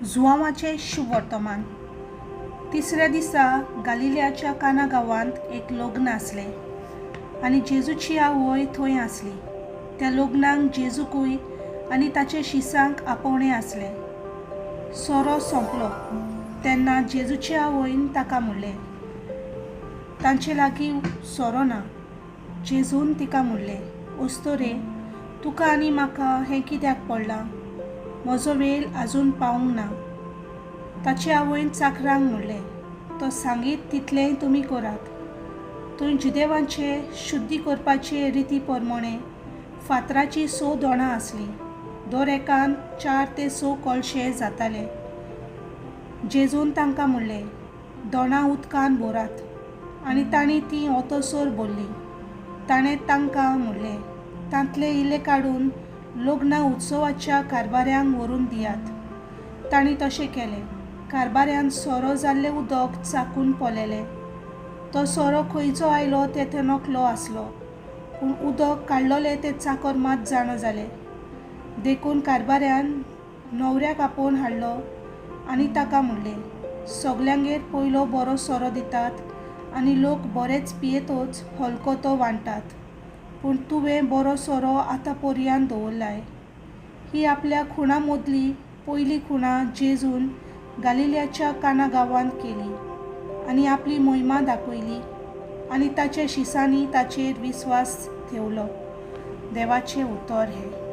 जुआंवाचें शुभवर्तमान. तिसऱ्या दिसा गालिलियाच्या काना गांवांत एक लग्न आसलें आनी जेजूची आवय थंय आसली. त्या लग्नाक जेजूकूय आनी ताचे शिसांक आपोवणें आसलें. सोरो सोंपलो तेन्ना जेजूचे आवयन ताका म्हणलें, तांचे लागीं सोरो ना. जेजून तिका म्हणलें, अस्तोरे, तुका आनी म्हाका हें कित्याक पडलां? म्हजो वेळ आजून पावूंक ना. ताचे आवयन चाकरांक म्हणलें, तो सांगीत तितलेंय तुमी करात. थंय जुदेवांचे शुद्धी करपाचे रिती प्रमाणें फातराचीं स दोणां आसलीं. दर एकान 4 ते 6 कळशे जाताले. जेजून तांकां म्हणलें, दोणां उदकान भरात. आनी तांणी तीं ओतोसर भरलीं. ताणें तांकां म्हणलें, तांतलें इल्लें काडून लग्न उत्सवाच्या कारभाऱ्यांक व्हरून दियात. तांणी तशें केलें. कारभाऱ्यान सोरो जाल्लें उदक चाकून पळयलें. तो सोरो खंयचो आयलो तें ते नकलो आसलो, पूण उदक काडलोलें तें चाकर मात जाणा जालें. देखून कारभाऱ्यान न्हवऱ्याक आपोवन हाडलो आनी ताका म्हणलें, सगल्यांगेर पयलो बरो सोरो दितात आनी लोक बरेच पियेतच हलको तो वांट्टात, पूण तुवें बरो सोरो आतां पर्यान दवरलाय. ही आपल्या खुणा मदली पयली खुणा जेजून गालिलियाच्या काना गांवांत केली आनी आपली मोहिमा दाखयली आनी ताच्या शिसांनी ताचेर विस्वास ठेवलो. देवाचें उतर हें.